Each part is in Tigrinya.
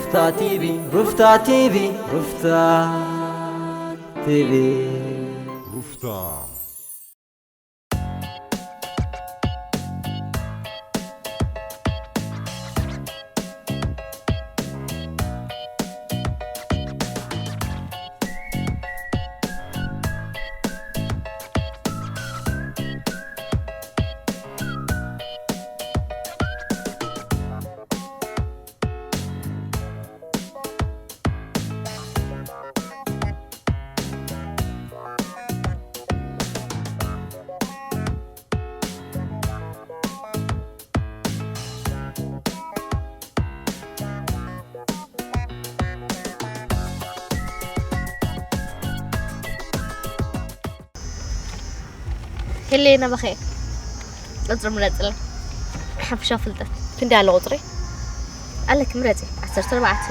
ሩፍታ ቲቪ፣ ሩፍታ ቲቪ፣ ሩፍታ ቲቪ። ሩፍታ። ሄሌና በኸ ቁፅሪ ምረፅለይ። ሓፈሻዊ ፍልጠት ክንደይ ኣሎ ቁፅሪ? ኣለኪ ምረፂ። ዓሰርተ ኣርባዕተ፣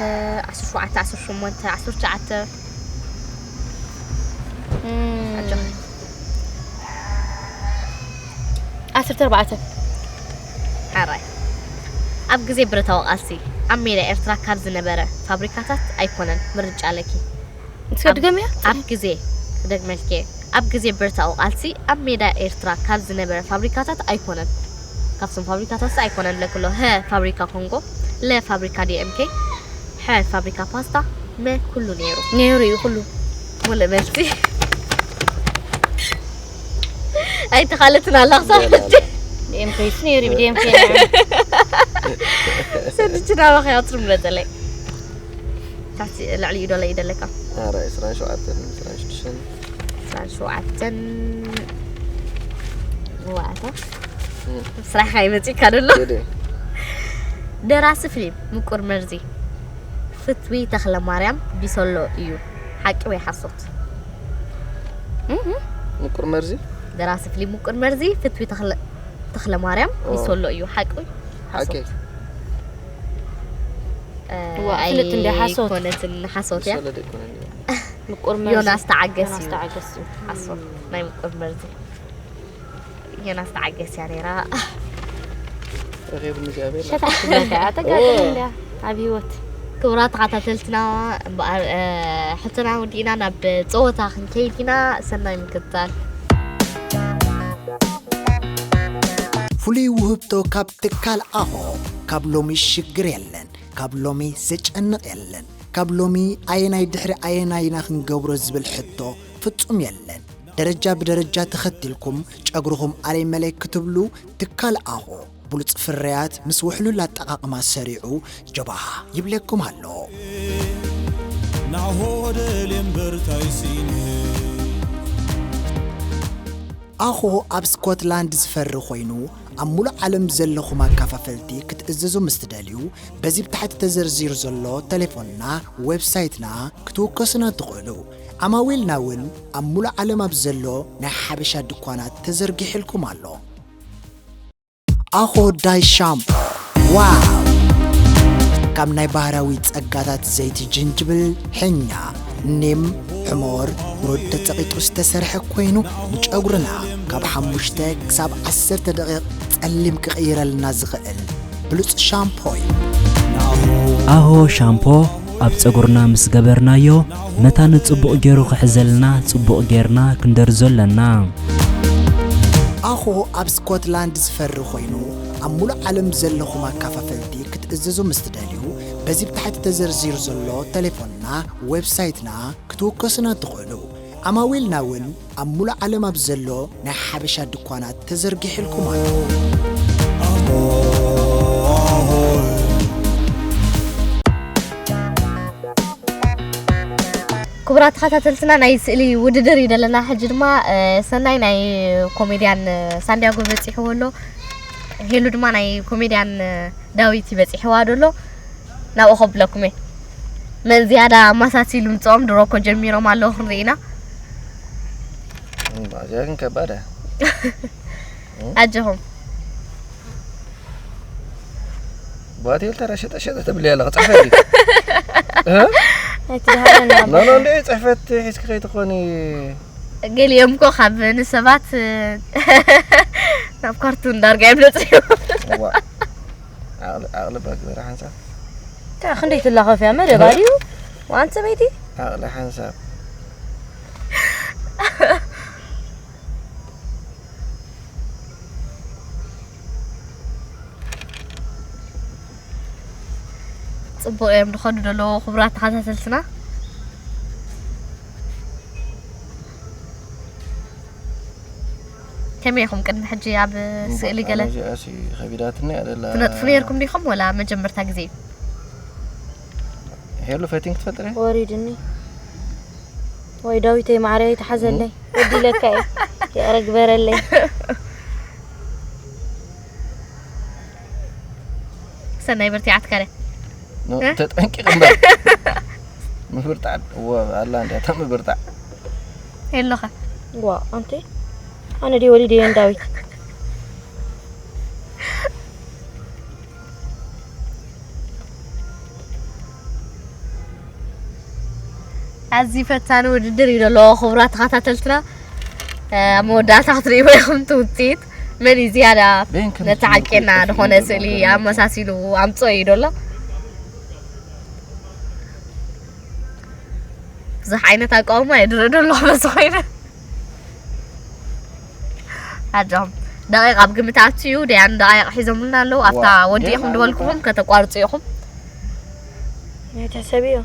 ዓሰርተ ሸውዓተ፣ ዓሰርተ ሸሞንተ፣ ዓሰርተ ትሽዓተ። ኣጆኺ። ዓሰርተ ኣርባዕተ። ሓራይ። ኣብ ግዜ ብረታዊ ቃልሲ ኣብ ሜዳ ኤርትራ ካብ ዝነበረ ፋብሪካታት ኣይኮነን ምርጫ ኣለኪ። እስከ ኣብ- ድገምያ። ኣብ ግዜ ክደግመልኪ ኣብ ግዜ ብረታዊ ቃልሲ ኣብ ሜዳ ኤርትራ ካብ ዝነበረ ፋብሪካታት ኣይኮነን ካብቶም ፋብሪካታት ኣይኮነን ለክሎ ሀ ፋብሪካ ኮንጎ ለ ፋብሪካ ዲ ኤም ኬ ሐ ፋብሪካ ፓስታ መ ኩሉ ነይሩ። ነይሩ እዩ ኩሉ። ሙሉእ መልሲ። ኣይተኻለትን ኣላ ክሳብ ሕጂ። ዲ ኤም ኬ ስ ነይሩ ብ ዲ ኤም ኬ ነይሩ። ሰድች ናባኸ ያትሩ ምረጠለይ። ታሕቲ ልዕሊኡ ዶ ለይደለካ? ኣረ ዕስራን ሸውዓተን፣ ዕስራን ሽዱሽተን። ዕስራን ሸውዓተን። ዋእታ። ስራሕካ ይመፅእካ ደሎ። ደራሲ ፍሊም ምቁር መርዚ ፍትዊ ተኽለ ማርያም ቢሶሎ እዩ። ሓቂ ወይ ሓሶት? ምቁር መርዚ? ደራሲ ፍሊም ምቁር መርዚ ፍትዊ ተኽለ ተኽለ ማርያም ቢሶሎ እዩ። ሓቂ ወይ ሓቂ። ሓሶት? ዋ፣ ፍልጥ እንደ ሓሶት። ኣይኮነትን፣ ሓሶት እያ። ምቁር መርዚ። ዮናስ ተዓገስ ዮናስ እዩ። ተዓገስ እዩ። ሓሶት ናይ ምቁር መርዚ። ዮናስ ተዓገስ እያ ነይራ። ረኺብኒ እግዚኣብሔር። ሸታሕ ትብለካ እያ፣ ኣተጋጥም እንድያ ኣብ ህይወት። ክቡራት ተኸታተልትና፣ እምበኣር፣ እ፣ ሕቶና ወዲእና ናብ ጸወታ ክንከይድ ኢና። ሰናይ ምክትታል። ፍሉይ ውህብቶ ካብ ትካል ኣሆ። ካብ ሎሚ ሽግር የለን፣ ካብ ሎሚ ዘጨንቕ የለን፣ ካብ ሎሚ ኣየናይ ድሕሪ ኣየናይ ኢና ክንገብሮ ዝብል ሕቶ ፍጹም የለን። ደረጃ ብደረጃ ተኸቲልኩም ጨጉርኹም ኣለይ መለይ ክትብሉ ትካል ኣሆ ብሉጽ ፍርያት ምስ ውሕሉል ኣጠቓቕማ ሰሪዑ ጀባሃ ይብለኩም ኣሎ። ናሆ ደልየ እምበር ታይ ስኢነ። ኣኾ ኣብ ስኮትላንድ ዝፈሪ ኮይኑ ኣብ ሙሉእ ዓለም ዘለኹም ኣካፋፈልቲ ክትእዘዙ ምስ ትደልዩ በዚ ብታሕቲ ተዘርዚሩ ዘሎ ተሌፎንና ዌብሳይትና ክትውከሱና ትኽእሉ። ዓማዊልና እውን ኣብ ሙሉእ ዓለም ኣብ ዘሎ ናይ ሓበሻ ድኳናት ተዘርጊሕልኩም ኣሎ። ኣኾ ዳይ ሻምፖ ዋው! ካብ ናይ ባህራዊ ጸጋታት ዘይቲ ጅንጅብል፣ ሕኛ፣ ኒም፣ ሕሞር፣ ሩድ ተጸቒጡ ዝተሰርሐ ኮይኑ ንጨጉርና ካብ ሓሙሽተ ክሳብ ዓሰርተ ደቂቕ ጸሊም ክቕይረልና ዝኽእል ብሉጽ ሻምፖ እዩ። ኣሆ ሻምፖ ኣብ ጸጉርና ምስ ገበርናዮ መታን ጽቡቕ ገይሩ ክሕዘልና ጽቡቕ ገይርና ክንደርዞ ኣለና። ኣኾ ኣብ ስኮትላንድ ዝፈሪ ኮይኑ ኣብ ሙሉእ ዓለም ዘለኹም ኣካፋፈልቲ ክትእዘዙ ምስ ትደልዩ በዚ ብታሕቲ ተዘርዚሩ ዘሎ ተሌፎንና ዌብሳይትና ክትውከሱና ትኽእሉ። ዓማዊልና እውን ኣብ ሙሉእ ዓለም ኣብ ዘሎ ናይ ሓበሻ ድኳናት ተዘርጊሕልኩም ኣሎ። ክቡራት ተኸታተልትና ናይ ስእሊ ውድድር እዩ ዘለና። ሕጂ ድማ እ፣ ሰናይ ናይ ኮሜድያን እ፣ ሳንዲያጎ በፂሕዎ ኣሎ። ሄሉ ድማ ናይ ኮሜድያን እ፣ ዳዊት ይበፂሕዋ ደሎ። ናብኡ ከብለኩም እየ። መን ዝያዳ ኣማሳሲሉ ምፅኦም ድሮ እኮ ጀሚሮም ኣለዉ ክንርኢ ኢና። እዚኣ ግን ከባድ እያ። ኣጀኹም። ቧቴል ተራ ሸጠ ሸጠ ተብልያ ኣለኻ፣ ጽሕፈት ድዩ? እ? ኣይትድሃለና ኖ፣ ኖ፣ እንደ ጽሕፈት ሒዝኪ ከይትኾኒ። ገሊኦም እኮ ካብ ንሰባት ናብ ካርቱን ዳርጋ እዮም ነፅዮም። ዋ። ዓቕሊ፣ ዓቕሊ ባግበራ ሓንሳብ። እንታይ ክንደይ ትላኸፍያ መደባ ድዩ? ዋን ሰበይቲ? ዓቕሊ ሓንሳብ። ጽቡቕ እዮም ዝኸዱ ዘለዉ ክቡራት ተኸታተልትና። ከመይ ኢኹም ቅድሚ ሕጂ ኣብ ስእሊ ገለ እዚኣሲ ከቢዳትኒ ኣደላ ትነጥፉ ነርኩም ዲኹም ወላ መጀመርታ ግዜ እዩ? ሄሉ ፈቲንግ ትፈልጥሪ? ወሪድኒ። ወይ ዳዊተይ ማዕረይ ተሓዘለይ። ወዲለካ እየ። ይቕረ ግበረለይ። ሰናይ በርቲዓትካ ድያ? ኖ፣ እ? ተጠንቂቕ እምበር። ምብርጣዕ፣ እወ፣ ኣላ እንድያ፣ እታ ምብርጣዕ። የሎኻ። ዋ፣ ኣንቲ፣ ኣነ ድየ ወሊደዮ ንዳዊት? ኣዝዩ ፈታኒ ውድድር እዩ ዘሎ፣ ክቡራት ተኸታተልትና። እ፣ ኣብ መወዳእታ ክትርእይዎ ኢኹም እቲ ውፅኢት። መን እዩ ዝያዳ በይን ከም ነቲ ዝፍለጥ ሓቀኛ ይፈልጥ ዝኾነ ይፈልጥ ስእሊ ይፈልጥ። ኣመሳሲሉ ኣምፅኦ እዩ ዘሎ። ብዙሕ ዓይነት ኣቃውማ የድርእ ዘሎ ክመስ ኮይነ። ኣጆኹም። ደቂቕ ኣብ ግምት ኣትዩ፣ ደያኑ ደቂቕ ሒዞምልና ኣለዉ። ኣብታ ዋ፣ ወዲእኹም ደቂቕ ዝበልኩኹም ኣለካ። ከተቋርጹ ኢኹም። ናይ ትሕሰብዮ።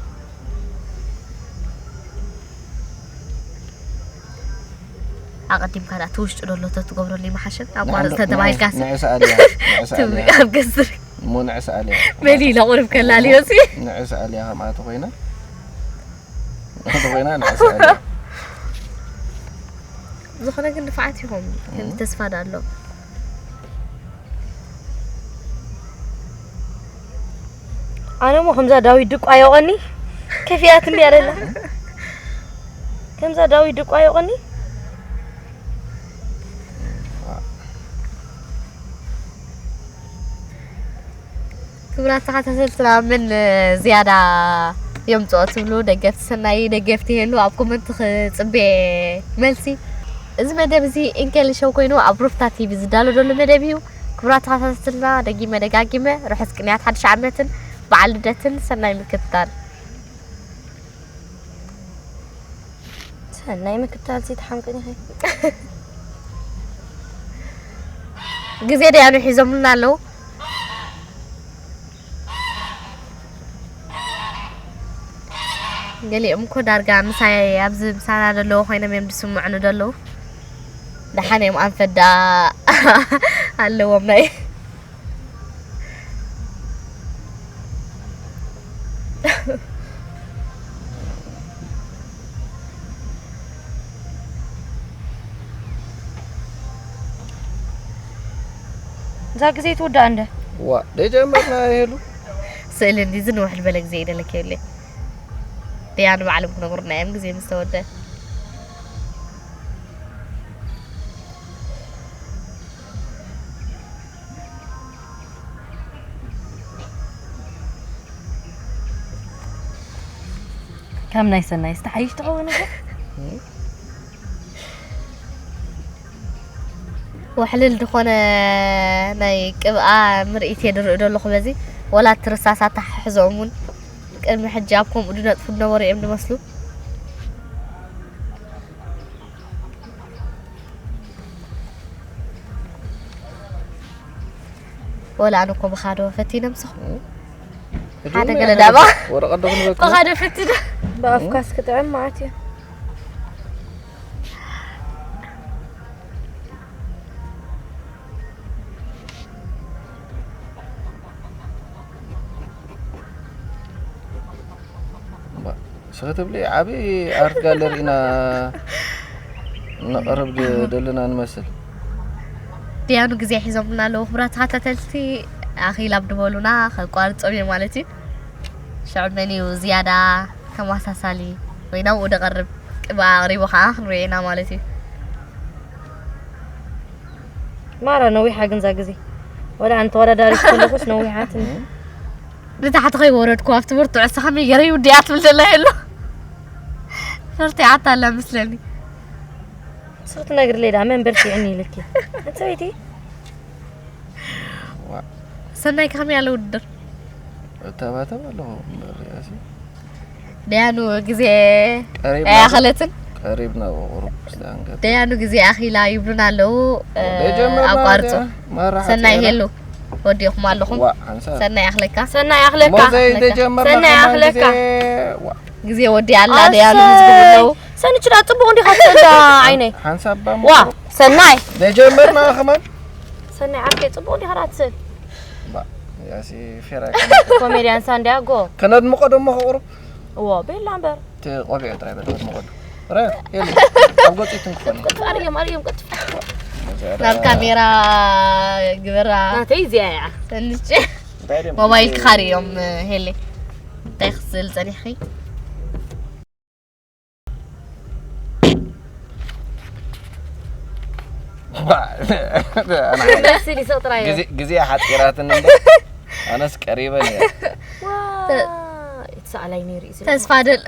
ኣቐዲምካ ደኣ እቲ ውሽጢ ዘሎ ተትገብረሉ ይመሓሸን። ኣቋርጽ ንዓንዶ-፣ ተተባሂልካሲ። ንዕ-፣ ንዕሰ ኣልያ፣ ንዕሰ ትብሊ ኣልያ። ኣብ ገዝሪ። እሞ ንዕሰ ኣልያ። መሊለ ቁሩብ ከላልዮ ሲ። ንዕሰ ኣልያ ከምኣ ተኾይና። ተኾይና ንዕሰ ኣልያ። ዝኾነ ግን ንፋዓት ኢኹም። ከም እም። ተስፋ ዳ ኣሎ። ኣነ እሞ ከምዛ ዳዊት ድቋ የቐኒ ከፊያት እንዲ ኣለና። ከምዛ ዳዊት ድቋ የቐኒ። ክቡራት ተኸታተልትና፣ መን ዝያዳ የምጽኦ ትብሉ? ደገፍቲ ሰናይ፣ ደገፍቲ ሄሉ ኣብ ኮመንት ክጽበ መልሲ። እዚ መደብ እዚ ኢንከሊ ሾው ኮይኑ ኣብ ሩፍታ ቲቪ ዝዳሎ ዘሎ መደብ እዩ። ክቡራት ተኸታተልትና፣ ደጊመ ደጋጊመ ርሑስ ቅንያት ሓድሽ ዓመትን በዓል ልደትን ሰናይ ምክትታል። ሰናይ ምክትታል ሲ ተሓምቅን ኢኺ። ግዜ ደያኑ ሒዞምልና ኣለዉ። ገሊኦም እኮ ዳርጋ ምሳይ ኣብዚ ምሳና ዘለዉ ኮይኖም እዮም ዝስምዑኒ ዘለዉ። ደሓን እዮም ኣንፈት ደኣ ኣለዎም ናይ እዛ ግዜ ትውዳእ እንደ ዋ ደጀመርና ይሄሉ ስእሊ እንዲ ዝንውሕ ዝበለ ግዜ ይደለክ የለ ደያ ንባዕሎም ክነግሩና እዮም ግዜ ምስ ተወደ። ከም ናይ ሰናይ ዝተሓይሽ ትኸውን እኮ። ወሕልል ዝኾነ ናይ ቅብኣ ምርኢት እየ ዝርኢ ዘለኹ በዚ። ወላ እቲ ርሳሳት ተሓሕዞም እውን ቅድሚ ሕጂ ኣብ ከምኡ ዝነጥፉ ዝነበሩ እዮም ዝመስሉ። ወላ ኣነ እኮ ብኻዶ ፈቲነ ምስኹም። ሓደ ገለ ዳባ ወረቐት ዶ ክንበካ? ብኻዶ ፈቲነ። ብኣፍካስ ክጥዕም ማለት እዩ። እምባ፣ ስኺ ትብሊ ዓቢ ኣርት ጋለሪ ኢና ነቕርብ ድ-፣ ደለና ንመስል። ድያኑ ግዜ ሒዞምልና ኣለዉ። ክቡራት ተኸታተልቲ፣ ኣኺል ኣብ ድበሉና ከቋርጾም እየ ማለት እዩ። ሽዑ መን እዩ ዝያዳ ተመሳሳሊ ወይ ናብኡ ደቐርብ ቅብኣ ኣቕሪቡ ኸዓ ክንሪኦ ኢና ማለት እዩ። ማራ ነዊሓ ግን እዛ ግዜ። ወላ ኣነ ተወዳዳሪት ከለኹስ ነዊሓትኒ። ንታሕቲ ከይወረድኩ ኣብቲ ብርቱዕ እሳ ከመይ ገይረ ይውድያ ትብል ዘላ የሎ። ፈርቲዓታ ኣላ መስለኒ። ንስኺ ትነግርለይ ደኣ መን በርቲዕኒ ኢልኪ? ኣንቲ ሰበይቲ። ዋ። ሰናይ ከመይ ኣለ ውድድር? እተባተብ ኣለኹ እምበር ያሲ ደያኑ ግዜ ቀሪብ ኣያኸለትን ቀሪብ ናብ ቁሩብ ክስታንገብ ደያኑ ግዜ ኣኺላ ይብሉና ኣለዉ። ደጀመርና ኣቋርጾ መራሓ ሰናይ ሄሉ ወዲኹም ኣለኹም። ዋ ሓንሳ ሰናይ ኣኽለካ ሰናይ ኣኽለካ ሞዘይ ደጀመርና ሰናይ ከማን ኣኽለካ። ግዜ ዋ ግዜ ወዲያ ኣላ ኣሰይ! ደያኑ ዝብሉ ኣለዉ። ሰንችዳ ጽቡቕ እንዲኻ ትሰዳ ዓይነይ ሓንሳባ ዋ ሰናይ ደጀመርና ከማን ሰናይ ዓርከይ ጽቡቕ እንዲኻ ዳ ትስእል ባ ያሲ ፌራ ኮሜድያን ሳንዲያጎ ከነድምቆ ደሞ ከቁሩብ እዎ ቤላ እምበር እቲ ቆቢዕ ጥራይ በል ከነድምቆ ረ የለ ኣብ ገጺ ትንክፈል ቅጥፍ ኣርዮም ኣርዮም ቅጥፍ ናብ ካሜራ ግበራ ናተይ እዚኣ እያ ሰንቼ ሞባይል ክኻሪ እዮም። ሄሌ እንታይ ክስል ጸኒሕኺ? ስሊ ሰው ጥራይ ግዜ ሓፂራትን እንደ ኣነስ ቀሪበን እየ የተሰኣላይ ነይሩ እዩ ተስፋ ደል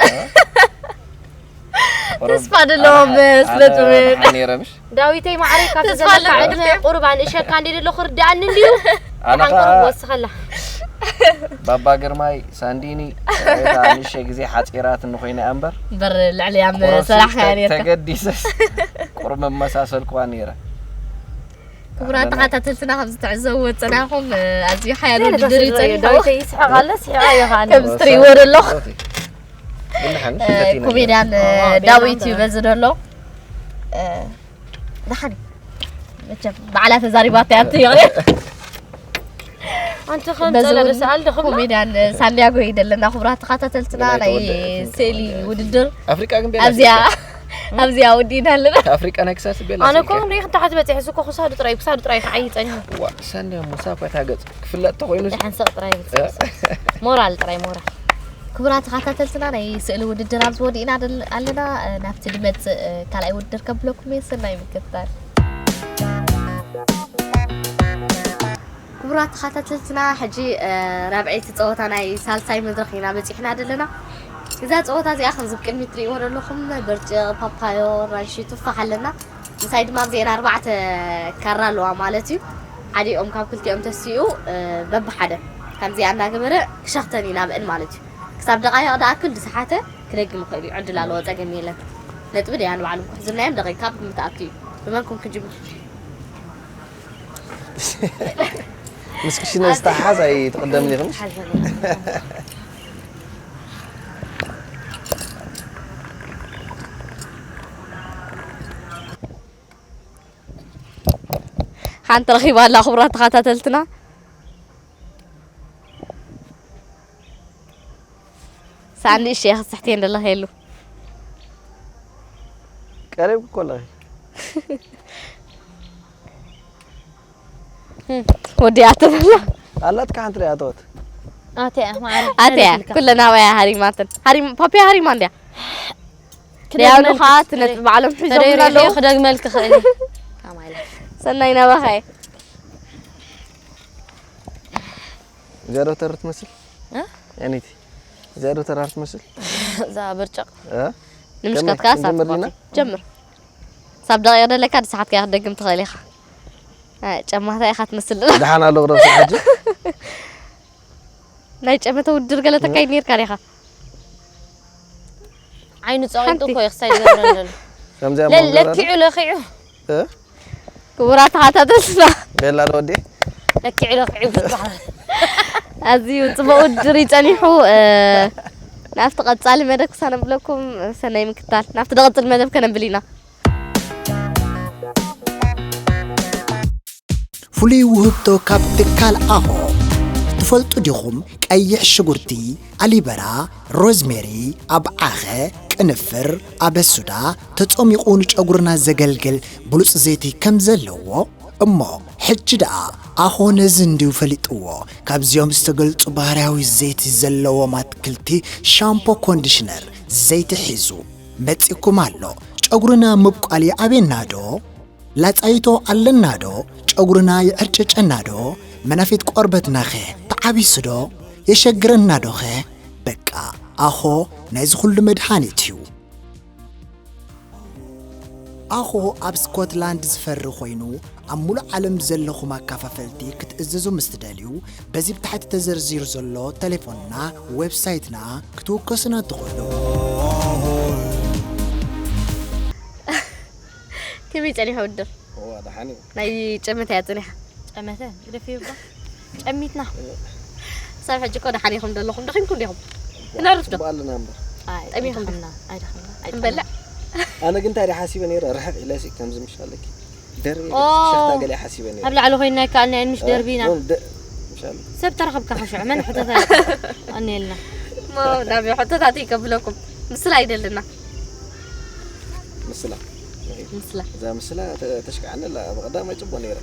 ተስፋ ደለዎም ስለ ጥሜን ነረ ምሽ ዳዊተይ ማዕረይ ካብ ተስፋ ዘለካ ኣለዎ። ዕድመ ቁሩብ ኣንእሸካ እንዲ ደሎ ክርዳእኒ እንድዩ ኣነ ሓን ከዓ ቁሩብ ወስኸላ ባባ ግርማይ ሳንዲኒ እታ ንእሸ ግዜ ሓፂራት እንኮይና እያ እምበር በር ልዕሊ ኣብ ቁሩብ ሰራሕ ተ- ነርካ ተገዲሰስ ቁሩብ መመሳሰልኩዋ ነይረ ክቡራት ተኸታተልትና ከም ዝተዕዘብዎ ዝፀናኹም ኣዝዩ ሓያል ውድድር እዩ ፀኒሑ ዳዊተይ ይስሕቕ ኣሎ ስሒቓ እዮ ከዓ ከም ዝትሪእዎ ደሎ ብልሓን ኮሜድያን ዳዊት እዩ በዚ ደሎ ደሓን መቸም ባዕላ ተዛሪባታ እያ ትይቕሬ ኣንቲ ከም ጸለ ደስ ኣል ደኽብላ ኮሜድያን ሳንዲያጎ እዩ ደለና ክቡራት ተኸታተልትና ናይ ስእሊ ውድድር ኣፍሪቃ ግን ቤላ ኣብዚኣ ኣብዚኣ ወዲእና ኣለና ኣፍሪቃ ናይ ክሳስ ቤላ ኣነ እኮ ክንደይ ክንታሓት በፂሐ ስኮ ክሳዱ ጥራይ ክሳዱ ጥራይ ክዓይ ጸኒሑ ዋ ሳንዲያ ሙሳ እኳ ታገጽ ክፍለጥ ተኮይኑ ደሓን ሰቕ ጥራይ ሞራል ጥራይ ሞራል ክቡራት ተኸታተልትና ናይ ስእሊ ውድድር ኣብዚ ወዲእና ደል- ኣለና ናብቲ ድመፅእ ካልኣይ ውድድር ከብለኩም እየ ሰናይ ምክትታል ክቡራት ተኸታተልትና ሕጂ ራብዐይቲ ፀወታ ናይ ሳልሳይ መድረክ ኢና በፂሕና ዘለና እዛ ፀወታ እዚኣ ከምዚ ቅድሚ ትሪእዎ ዘለኹም ብርጭቕ ፓፓዮ ራንሺ ቱፋሕ ኣለና ምሳይ ድማ ኣብዚአን ኣርባዕተ ካራ ኣለዋ ማለት እዩ ሓዲኦም ካብ ክልቲኦም ተሲኡ በብሓደ ከምዚኣ እናገበረ ክሸኽተን እዩ ናብአን ማለት እዩ ክሳብ ደቃይቕ ደኣክል ዝሰሓተ ክደግም ይኽእል እዩ ዕድል ኣለዎ ፀገም የለን ነጥቢ ደያ ንባዕሎም ክሕዙልና እዮም ደቂቕ ካብ ምትኣቱ እዩ ብመንኩም ክጅምር ምስ ክሽነ ዝተሓሓዝ ኣይትቕደምን ኢኽንሽ ሓንቲ ረኺባ ኣላ ክቡራት ተኸታተልትና ሳንዲ እሺ እያ ክትስሕትየን ዘለኺ የሉ ቀሪብ እኮ ኣለኺ ወዲኣቶ ዘላ ኣላትካ ሓንቲ ሪኣተወት ኣትያ ማዕረ ኣትያ ኩለና ወያ ሃሪማትን ሃሪም ፓፒያ ሃሪማ እንድያ ዲያኑ ከዓ እቲ ነጥቢ ባዕሎም ሒዞም ኣለዉ ክደግመልክ ክእል ሰናይ ናባኸ እዚኣ ዶክተር ትመስል እ? ያኒቲ እዚኣ ዶክተር ትመስል እዛ ብርጭቕ እ? ንምሽካት ከመይ? ከዓ ክንጀምር ዲና? ሳትፋት ጀምር ሳብ ደቂቕ ደለካ ንስሓት ከያ ክትደግም ትኽእል ኢኻ ኣይ፣ ጨማታ ኢኻ ትመስል ደሓን ኣሎ ረብሲ ሕጂ ናይ ጨመተ ውድድር ገለ ተካይድ ነርካ ዲኻ ዓይኑ ጸቒጡ ሓንቲ። እኮ እዩ ክሳይ ዝገብረን ዘሎ ከምዚኣ ለ- መምዘራ ዶ? ለኪዑ ለኺዑ እ? ክቡራት ተኸታተልትና ቤላ ዶ ወዲ ለኪዑ ለኺዑ ዝበሃል ኣዝዩ ፅቡቅ ውድድር እዩ ፀኒሑ እ፣ ናብቲ ቀፃሊ መደብ ክሳነብለኩም ሰናይ ምክታል ናብቲ ደቐፅል መደብ ከነብል ኢና ፍሉይ ውህብቶ ካብ ትካል ኣሆ። ትፈልጡ ዲኹም? ቀይሕ ሽጉርቲ፣ ኣሊበራ፣ ሮዝሜሪ፣ ኣብዓኸ፣ ቅንፍር፣ ኣበሱዳ ተጸሚቑ ንጨጉርና ዘገልግል ብሉጽ ዘይቲ ከም ዘለዎ እሞ ሕጂ ደኣ ኣሆ ነዚ እንድዩ ፈሊጥዎ። ካብዚኦም ዝተገልጹ ባህርያዊ ዘይቲ ዘለዎም ኣትክልቲ ሻምፖ ኮንዲሽነር ዘይቲ ሒዙ መጺእኩም ኣሎ። ጨጉርና ምብቋል ይኣብየና ዶ? ላጻይቶ ኣለና ዶ? ጨጉርና ይዕርጨጨና ዶ? መናፊት ቆርበትናኸ ተዓቢሱ ዶ? የሸግረና ዶኸ? በቃ ኣኾ ናይዚ ኩሉ መድሃኒት እዩ። ኣኾ ኣብ ስኮትላንድ ዝፈሪ ኮይኑ ኣብ ሙሉእ ዓለም ዘለኹም ኣካፋፈልቲ ክትእዘዙ ምስ ትደልዩ፣ በዚ ብታሕቲ ተዘርዚሩ ዘሎ ተሌፎንና፣ ዌብሳይትና ክትውከሱና ትኽእሉ። ከመይ ጸኒሑ ውድድር? እዋ፣ ደሓን እዩ። ናይ ጨመተ እያ ጸኒሓ። ጨመተ? ግደፍዮ እባ። ጨሚትና። ሳብ ሕጂ እኮ ደሓን ኢኹም ዘለኹም፣ ደኺምኩም ዲኹም? ክነዕርፍ ዶ? ጽቡቕ ኣለና እምበር። ኣይ፣ ጠሚኹም ዶ? ኣይደኸምና፣ ኣይደኸምና፣ ኣይጠምና። ክንበልዕ? ኣነ ግን እንታይ ደኣ ሓሲበ ነይረ፣ ርሕቕ ኢለሲ ከምዚ ምሻለኪ። ደርቢ ኦ። ፍሽኽታ ገለ ሓሲበ ነይረ። ኣብ ላዕሊ ኮይንና ኣይከኣልናዮን፣ ምሽ እ? ደርቢና። ኖ፣ ደ-፣ ምሻለ። ሰብ ተረኸብካ ከሽዑ፣ መን ሕተታ? ኣኔልና። ሞ፣ ናብ ሕቶታት ይቀብለኩም። ምስላ ይደልና። ምስላ። ምስላ። እዛ ምስላ ተ-፣ ተሽካዕኒ ኣላ። ኣብ ቀዳማይ ጽቡቕ ነይረ።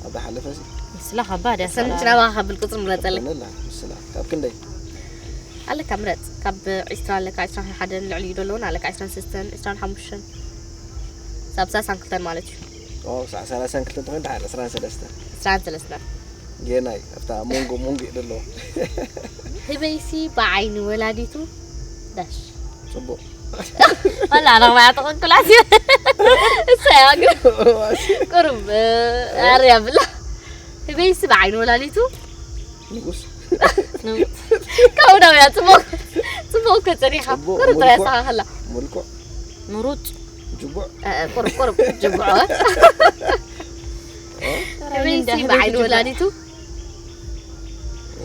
ኣብ ዝሓለፈ ሲ። ምስላ ከባድ እያ። ሰምች ናባኻ ከብል ቁጽሪ ምረጸለይ። ተኾነ ኣላ፣ ምስላ። ካብ ክንደይ? ኣለካ ምረጽ። ካብ ዒስራ ኣለካ፣ ዒስራን ሓደን ልዕሊኡ ዶ ኣለዉን ኣለካ፣ ዒስራን ሰለስተን፣ ዒስራን ሓሙሽተን። ሳብ ሰላሳን ክልተን ማለት እዩ። ኦ፣ ክሳዕ ሰላሳን ክልተን ተኾይኑ ደሓን ዒስራን ሰለስተን። ዒስራን ሰለስተን። ጌናይ፣ ኣብታ መንጎ መንጎ እዩ ዘሎ። ህበይሲ ብዓይኒ ወላዲቱ ዳሽ። ጽቡቕ። ዋላ ኣነ ማያ ተኾንኩላት እዩ። እሳ እያ ግን። ቁሩብ፣ እ፣ ኣርያ ብላ። ህበይሲ ብዓይኒ ወላዲቱ ንጉስ። ካብኡ ዳውያ ጽቡቕ፣ ጽቡቕ እኮ ጸኒሓ። ጽቡቕ፣ ቁሩብ ጥራይ ምልኩዕ፣ ኣስተኻኽላ። ምልኩዕ። ምሩጽ። ጅቡዕ። እ፣ እ፣ ቁሩብ፣ ቁሩብ ጅቡዕ። እ? ህበይሲ ብዓይኒ ወላዲቱ።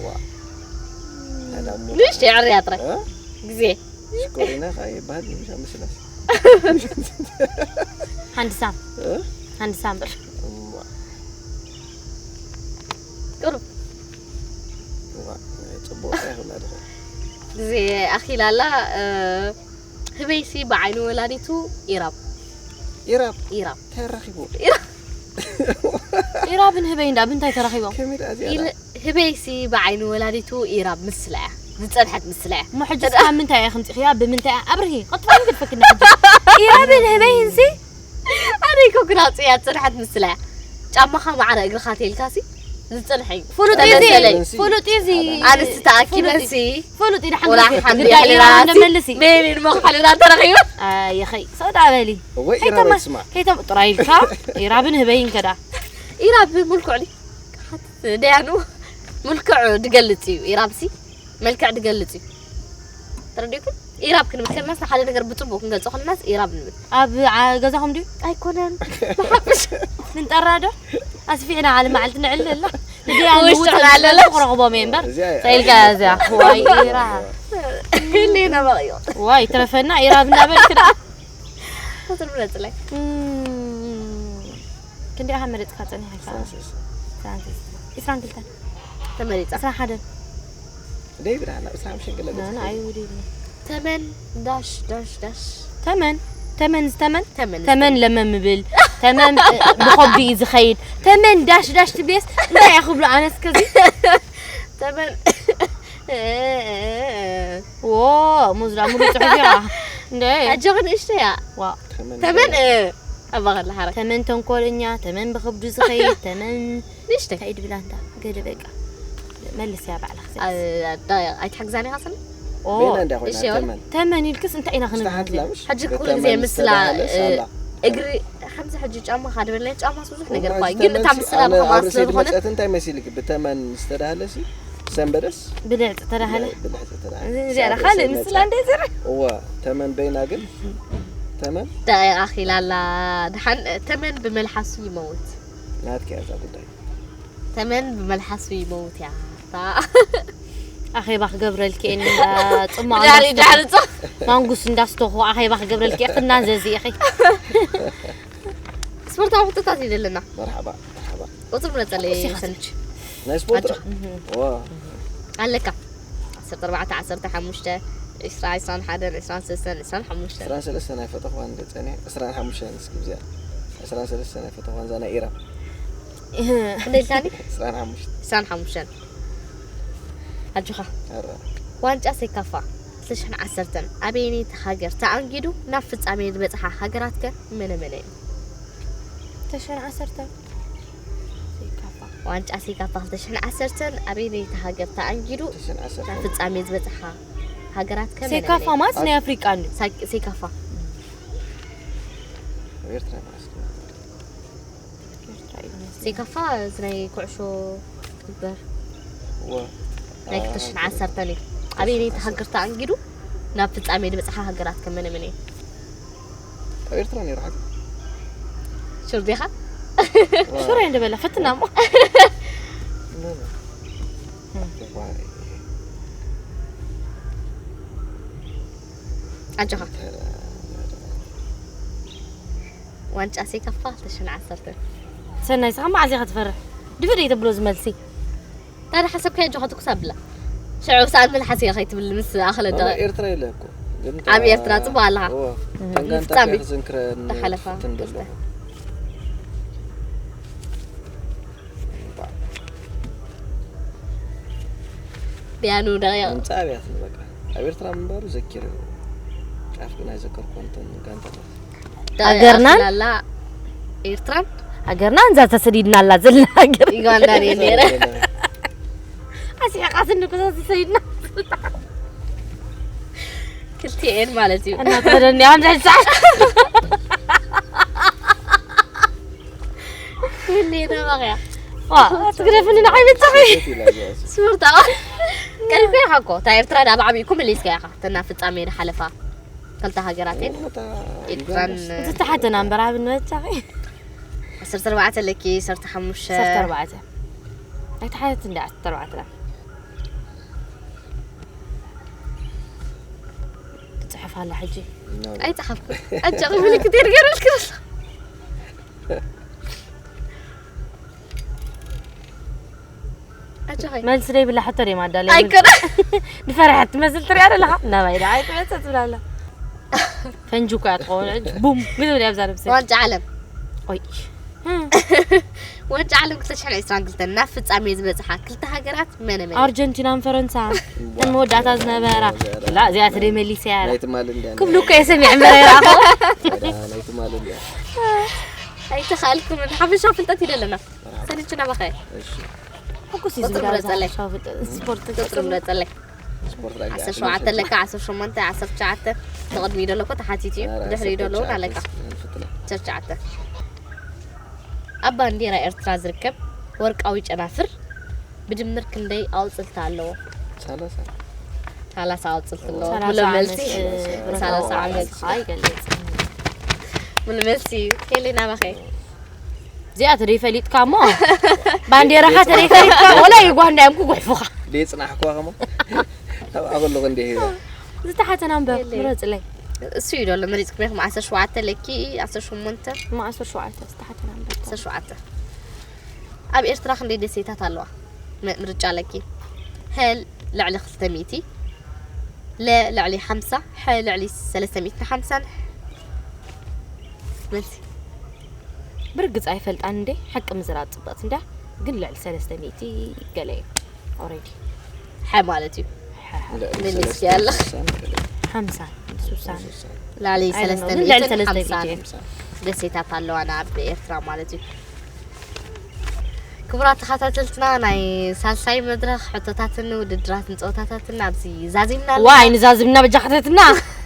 ዋ። ኣዳሙ። ንእሽተይ ዕርያ ጥራይ። እ? ግዜ። ሽኮሪና ኸኣ ይበሃል እዩ፣ ምሻ ምስላስ። ሃንድሳም። እ? ሃንድሳም እምበር። እዋ። ቁሩብ። እዋ፣ ጽቡቕ ኣይኮና ድኻ። ግዜ ኣኺላ ኣላ፣ እ፣ ህበይሲ ብዓይኒ ወላዲቱ ኢራብ። ኢራብ? ኢራብ። እንታይ ረኺቡ? ኢራብ። ኢራብን ህበይን ደኣ ብምንታይ ተራኺቦም? ከመይ ደኣ እዚኣ ኢል-፣ ደኣ? ህበይሲ ብዓይኒ ወላዲቱ ኢራብ ምስላ እያ። ዝጸንሐት ምስላ እያ። እሞ ሕጂ ተዳ- እስኻ ምንታይ እያ ከምጺእኽያ? ብምንታይ እያ? ኣብርሂ፣ ቀጥታ ግድፈክና ሕጂ። ኢራብን ህበይንሲ? ኣነ እኮ ክራጽ እያ ዝጸንሐት ምስላ እያ። ጫማኻ ማዕረ እግርኻ ተይልካሲ ዝጸንሐ እዩ። ፍሉጥ እዩ እዚ፣ ተመሰለይ። ፍሉጥ እዩ እዚ። ኣንስቲ ተኣኪበንሲ ፍሉጥ እዩ። ፍሉጥ እዩ፣ ደሓን ወላ ግዜ። ሓንቲ ግዳይ ኢራብ ያለናሲ እንደመልሲ። ሜሜን መኽሓልና ተረኺቡ። ኣየኸይ፣ ሰው ደኣ በሊ። እወ፣ ኢራብ ከይተማ-፣ ኣይስማዕ። ከይተም-፣ ጥራይ ኢልካ፣ ኢራብን ህበይን ከዳ። ኢራብ ምልኩዕ ድዩ? ሓትት ደያኑ ምልኩዕ ድገልጽ እዩ። ኢራብሲ መልክዕ ድገልጽ እዩ። ተረዲእኩም? ኢራብ ክንብል ከለናስ ንሓደ ነገር ብጽቡቕ ክንገልጾ ከለናስ ኢራብ ንብል። ኣብ ዓ-፣ ገዛኹም ድዩ? ኣይኮነን። ብሓፍሽ። ንንጠራ ዶ? ኣስፊሕና ዓለ መዓልቲ ንዕልል ኣላ። ንደያኑ ውሽጥና ውጥን ኣለላ። ክረኽቦም እየ እምበር። እዚኣ እያ። ሰኢልካ እዚኣ። ዋይ ኢራብ። ህሊና በቕዮ። ዋይ ትረፈና ኢራብ እናበልክ ደኣ። ቁጽሪ ምረጽለይ። እም፣ ክንደይ ኢኻ መሪጽካ ጸኒሕካ? ፍራንሲስ። ፍራንሲስ። ዒስራን ክልተን። ተመሪጻ። ዒስራን ሓደን። ደይ ብድሓን ናብ ዒስራን ሓሙሽተን ገለ ና፣ ገጽ ና፣ ትኸይድ። ኣይውድድን። ተመን ዳሽ ዳሽ ዳሽ። ተመን፣ ተመን ዝተመን፣ ተመን ተመን ዝተመን። ለመም ምብል፣ ተመን፣ እ፣ ብኸብዱ እዩ ዝኸይድ። ተመን ዳሽ ዳሽ ትብልየስ እንታይ እየ ክብሎ ኣነስ ከዚ? ተመን። ዎ፣ ሙዝ ደኣ ሙሉ ጽሑፍ እያ። እንደ ኣጆኺ ንእሽተይ እያ። ዋ። ተመን ተመን፣ እ፣ ኣባኸላ ሓረግ። ተመን ተንኮለኛ፣ ተመን ብኸብዱ ዝኸይድ፣ ተመን ንእሽተይ። እንታይ ድብላ እንታ? ገለ በቃ። መልስ እያ ባዕላ ክሰስ። ኣ-፣ ኣዳ-፣ ኣይትሕግዛን ኢኻ ስኒ? ኦ። ቤና እንዳ ኮይና እሺ፣ ተመን። ተመን ኢልክስ እንታይ ኢና ስታሓት ክንብል? ላምሽ? ሕጂ ኩሉ ብተመን ግዜ ምስላ፣ ዝተባህለ እ፣ ሳላ። እግሪ፣ ከምዚ ሕጂ ጫማ ካድበለይ፣ ጫማስ ብዙሕ ነገር እኳ፣ እዋይ፣ ግን እታ ዝተመን ምስላ ኣነ ብኸምኣ ኣብ ርእሰይ ስለ ዝኾነ ዝመጸት እንታይ መሲልክ? ብተመን ዝተዳህለ ሲ ሰንበደስ? ብልዕ ዝተዳህለ? ብልዕ ዝተዳህለ። እዚ እዚኣ ሳንበደስ ካልእ ኣይመጸን። ምስላ እንደ ዝረ? እዋ፣ ተመን በይና ግን፣ ተመን? ደቂቕ ኣኺላ ኣላ። ደሓን፣ ተመን ብመልሓሱ ይመውት። ናትኪ እያ እዛ ጉዳይ። ተመን ብመልሓሱ ይመውት እያ። ታ-፣ ኣኼባ ክገብረልኪ እየ እንዳ ጽማቕ ድሕሪ፣ እንዳስተኹ-፣ ድሕሪ ጽ-፣ ማንጉስ እንዳስተኹ ኣኼባ ክገብረልኪ እየ። ክናዘዚ ኢኺ። ስፖርታዊ ሕቶታት ይደለና። መርሓባ፣ መርሓባ። ቁጽሪ ምረጸለይ እሺ፣ ሰንች። ናይ ስፖርት ኣጆ። ዋ። ኣለካ። ዓሰርተ ኣርባዕተ፣ ዓሰርተ ሓሙሽተ፣ ዒስራ፣ ዒስራን ሓደን፣ ዒስራን ሰለስተን፣ ዒስራን ሓሙሽተን። ዒስራን ሰለስተን ኣይፈተኽዋን ገጸኒ። ዒስራን ሓሙሽተን እስኪ ብዚኣ። ዒስራን ሰለስተን ኣይፈተኽዋን እዛ ናይ ኢራን። ክንደይ ኢልካኒ? ዒስራን ሓሙሽተን። ዒስራን ሓሙሽተን። ኣጆኻ። ኣረ። ዋንጫ ሴካፋ ክልተ ሽሕን ዓሰርተን ኣበየነይቲ ሃገር ተኣንጊዱ ናብ ፍጻሜ ዝበጽሓ ሃገራት ከ መነ መነ እየን? ክልተ ሽሕን ዓሰርተን። ሴካፋ። ዋንጫ ሴካፋ ክልተ ሽሕን ዓሰርተን ኣበየነይቲ ሃገር ተኣንጊዱ ክልተ ሽሕን ዓሰርተን። ናብ ፍጻሜ ዝበጽሓ ሃገራት ከ መነ ሴካፋ መነ እየን? ማለት ናይ ኣፍሪቃ እንድዩ። ሳ-፣ ሴካፋ። ኣብ ኤርትራ ማለት እዩ። ኤርትራ ዘይከፋ እዚ ናይ ኩዕሾ ትግበር ናይ ክልተ ሽሕን ዓሰርተን እዩ። ኣበየነይቲ ሃገር ተኣንጊዱ ናብ ፍጻሜ ዝበጽሓ ሃገራት ከመነ መን እየን? ኣብ ኤርትራ ነይሩ ሓቂ ሹር ዲኻ? ሹር እንደ በላ ፈትና እሞ ኣጆኻ። ዋንጫ ሴካፋ ክልተ ሽሕን ዓሰርተን ሰናይ ስኻ መዓዝ ኢኻ ትፈርሕ ድፍእ ደይ ተብሎ ዝመልሲ ታዲያ ሓሰብካዮ ኣጆኻ ትኩስ ኣብላ ሽዑ ሰኣን መልሓስ እያ ከይትብል ምስ ኣኸለ ደ ኣብ ኤርትራ የለ እኮ ግን ኣብ ኤርትራ ጽቡቅ ኣለኻ ተንጋንታ ፍጻሜ ክዝንክረ ተሓለፋ ንፍትን ደሎ ቢያኑ ደቂቕ ምምጻእ ኣብያት በቃ ኣብ ኤርትራ ምንባሩ ዘኪር ጫፍ ግን ኣይዘከርኩ እንትን ጋንታታት ሃገርናን? ላ ኤርትራን ሃገርና እንዛ ተሰዲድና ኣላ ዘለና ሃገር ዩጋንዳ እየ ነይረ ኣስሒቓ ስንኩ ተሰዲድና ክልቲኤን ማለት እዩ እናተኸደኒ ኣንዳይሳ ህሌና ባቕያ ትግደፍኒ ንዓይ ብትኺ ስፖርታ ቀሪብካ ኢኻ እኮ እታ ኤርትራ ዳ ብዓብይኩም መሊስካ ኢኻ ተና ፍጻሜ ዳ ሓለፋ ክልተ ሃገራት እየን ኤርትራን ዝተሓተና እምበር ኣብነት ቻኺ ዓሰርተ ኣርባዕተ ኣለኪ ዓሰርተ ሓሙሽተ ዓሰርተ ኣርባዕተ ኣይተሓተት እንዲ ዓሰርተ ኣርባዕተ ትፅሕፍ ኣላ ሕጂ ኣይፀሓፍኩ ኣጃኺ ምልክት የርገረልክ ኣጃኺ መልሲ ደይብላ ሕቶ ደይ ማዳለ ኣይኮነ ንፈርሐት ትመስል ትሪኣ ኣለኻ ናባይ ዳ ኣይትመፀ ትብላ ኣላ ፈንጂ እኮ እያ ትኸውን ሕጂ ቡም ግድብል እያ ብዛ ነብሰ ዋንጫ ዓለም ቆይ ዋንጫ ዓለም ክልተ ሽሕን ዕስራን ክልተን ናብ ፍጻሜ ዝበጽሓ ክልተ ሃገራት መነ መን ኣርጀንቲናን ፈረንሳ ተን መወዳእታ ዝነበራ ላ እዚኣ ተደይ መሊሰ እያ ናይ ትማል እንድያ ክብሉ እኮ የሰሚዕ እምበር ኣይረኣኹ ናይ ትማል እንድያ ኣይተኻልኩምን ሓፈሻ ፍልጠት ይደለና ሰልችና በኸ እሺ ሕጉስ እዩ ቁፅሪ ዝብላ ምረፀለይ። ዝሓፈሻ ፍልጠት ስፖርት ቁፅሪ ምረፀለይ ስፖርት ራጊ ዓሰርተ ሸውዓተ ኣለካ ዓሰርተ ሸሞንተ ዓሰርተ ትሽዓተ ተቐድሚ ደሎ እኮ ተሓቲት እዩ ድሕሪ ደሎ እውን ኣለካ ዓሰርተ ትሽዓተ ኣብ ባንዴራ ኤርትራ ዝርከብ ወርቃዊ ጨናፍር ብድምር ክንደይ ኣውፅልታ ኣለዎ ሰላሳ ሰላሳ ኣውፅልቲ ኣለዎ ሰላሳ ብሎ መልሲ ዓመት ሰላሳ ዓመት ኣይገልጽ ብሎ መልሲ እዩ ሄሌና ባኸ እዚኣ ተደይ ፈሊጥካ እሞ ባንዴራኻ ተደይ ፈሊጥካ ወላ ይጓ እንዳዮም ክጉሕፉኻ ደይ ጽናሕኩዋ ከሞ ኣብኣ ከለኹ እንደ ሄዳ ዝተሓተና እምበር የለ። ምረፅለይ እሱ እዩ ደሎ መሪፅኩም ኢኹም ዓሰርተ ሸውዓተ ለኪ ዓሰርተ ሸሞንተ ማ ዓሰርተ ሸውዓተ ዝተሓተና እምበር ዓሰርተ ሸውዓተ ኣብ ኤርትራ ክንደይ ደሴታት ኣለዋ ም- ምርጫ ኣለኪ ሀ ልዕሊ ክልተ ሚእቲ ለ ልዕሊ ሓምሳ ሐ ልዕሊ ሰለስተ ሚእትን ሓምሳን መልሲ ብርግፅ ኣይፈልጣን እንዴ ሓቂ ምዝራብ ፅብቕቲ እንዳ ግን ልዕሊ ሰለስተ ሚእቲ ገለ እዩ ኦሬዲ ሐ ማለት እዩ መሊስኪ ኣለኺ። ሓምሳ ሱሳን ላዕሊ I don't know፣ ሰለስተ ግን ልዕሊ ሚእትን ሰለስተ ሓምሳን ሚእቲ ደሴታት ኣለዋና ኣብ ኤርትራ ማለት እዩ ክቡራት ተኸታተልትና ናይ ሳልሳይ መድረኽ ሕቶታትን ውድድራትን ፀወታታትን ኣብዚ ዛዚምና ኣለና። ዋይ ንዛዝምና በጃ ከተትና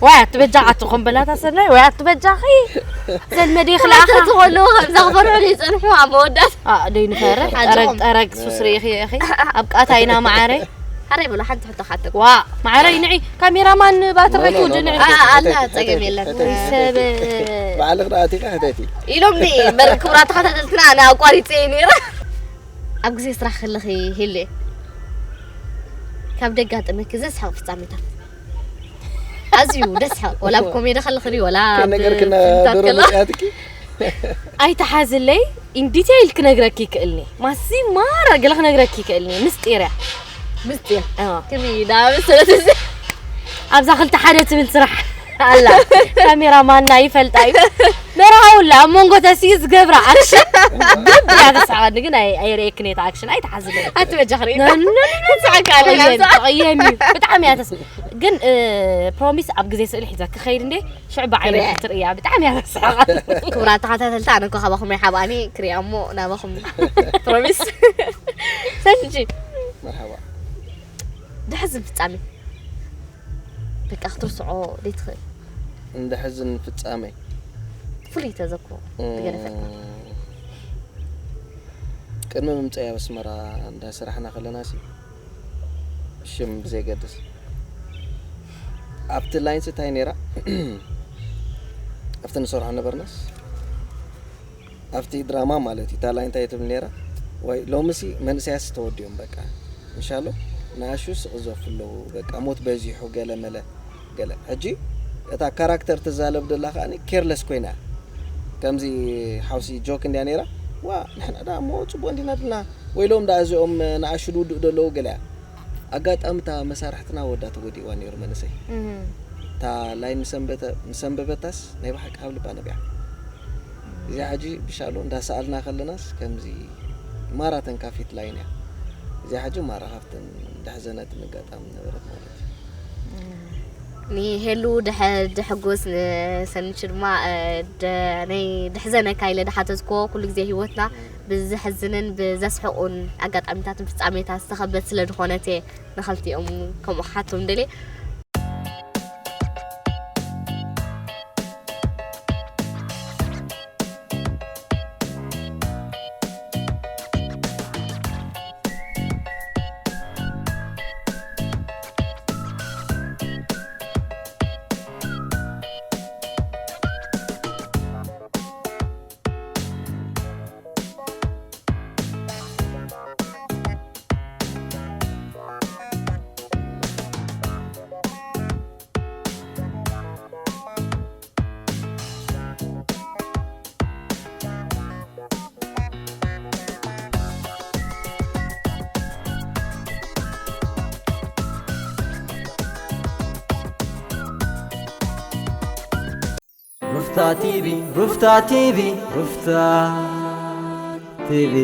ዋይ ኣቲ በጃ ኣቲ ኮምበላታ ሰናይ ዋይ ኣቲ በጃኺ ዘልመዴ ክልኣኻ ክልተ ተኾለዉ ከምዛ ክፈርሑ ይፀንሑ ኣብ መወዳት ደይ ንፈርሕ ሓንሳኦም። ጠረግ ጠረግ ሱስ ርኢኺ ኢኺ ኣብ ቃታይና መዓረይ ሓረይ በሎ ሓንቲ ሕቶ ሓተኩ ዋ መዓረይ ንዒ ካሜራማን ባትሪ ኖ፣ ኖ፣ ከይትውድ ኖ፣ ንዒ ኖ። ኣላ ሕተቲ፣ ፀገም ሕተቲ፣ የለን ሕተቲ፣ ሰብ ባዕልኽ ደኣ ኣቲኻ ሕተቲ ኢሎም ኒ በር ክቡራት ተኸታተልትና ኣነ ኣቋሪፀ እየ ነይረ ኣብ ግዜ ስራሕ ከለኺ ሄሉ ካብ ደጋጥመኪ ዘስሕቕ ፍፃሜታት ኣዝዩ ደስሕቕ ወላ ኣብ ኮሜዲ ከለኽሪ ወላ ኣብ ከነገርክና ፊልምታት ዶሮ ከለ መፅያትኪ ኣይተሓዝለይ in detail ክነግረኪ ይክእልኒ ማሲ ማራ ገለ ክነግረኪ ይክእልኒ ምስጢር እያ ምስጢር እዋ። ክሪ ዳ መሰለት እዚ ኣብዛ ክልተ ሓደ ትብል ስራሕ ኣላ ካሜራ ማና ይፈልጣ እዩ መርሃውላ ኣብ መንጎ ተስኢ ዝገብራ ኣክሽን ግብ እያ ተስሓቐኒ ግን ኣይ- ኣይርእየክን እየ ኣክሽን ኣይተሓዝለይ ኣትበጃኽሪ ነንነን ትስሓቂ ኣለና ተቐየሚ ተቐየሚ ብጣዕሚ እያ ተስ ግን ፕሮሚስ ኣብ ግዜ ስእሊ ሒዛ ክኸይድ እንዴ ሽዕ ብዓይነ ክትርእያ ብጣዕሚ እያ ተስሓቐኒ ክቡራት ተኸታተልቲ ኣነ እኮ ካባኹም ኣይሓብኣኒ ክሪኣ እሞ ናባኹም ፕሮሚስ ሰንጂ መርሓባ ድሕዝን ፍጻሜ በቃ ክትርስዖ ዘይትኽእል እንድሕዝን ፍጻሜ ፍሉይ ተዘክሮ ትገደፈልካ እም፣ ቅድሚ ምምፀይ ኣብ ኣስመራ እንዳሰራሕና ከለና ሲ ሽም ብዘይገድስ ኣብቲ ላይንስ እንታይ ነይራ ኣብቲ ንሰርሖ ነበርናስ ኣብቲ ድራማ ማለት እዩ። ታላይ እንታይ ትብል ነይራ ወይ ሎምሲ መንእሰያስ ተወዲኦም በቃ እንሻሎ ንኣሹ ስቕዘፉ ኣለዉ በቃ ሞት በዚሑ ገለ መለ ገለ ሕጂ እታ ካራክተር ትዛለብ ደላ ከዓ ኬርለስ ኮይና ከምዚ ሓውሲ ጆክ እንዲያ ነይራ ዋ ንሕና ዳ እሞ ፅቡቅ እንዲና ድልና ወይ ሎም ዳ እዚኦም ንኣሹ ድውድእ ደለዉ ገለ ኣጋጣሚ እታ መሳርሕትና ወዳ ተጎዲእዋ ነይሩ መንእሰይ እታ ላይን ምስ ኣንበበታስ ናይ ብሓቂ ካብ ልባ ነቢዓ እዚኣ ሕጂ ብሻሎ እንዳሰኣልና ከለናስ ከምዚ ማራ ተንካፊት ላይን እያ እዚኣ ሕጂ ማራ ካብተን እንዳሕዘነትን ኣጋጣሚ ነበረት ማለት እዩ ንሄሉ ድሕጉስ ንሰንች ድማ ናይ ድሕዘነካ ኢለ ድሓተትኮ ኩሉ ግዜ ሂወትና ብዘሕዝንን ብዘስሕቁን ኣጋጣሚታትን ፍጻሜታት ዝተኸበት ስለ ዝኾነት እየ ንኸልቲኦም ከምኡ ክሓቶም ደልየ ሩፍታ ቲቪ ሩፍታ ቲቪ ሩፍታ ቲቪ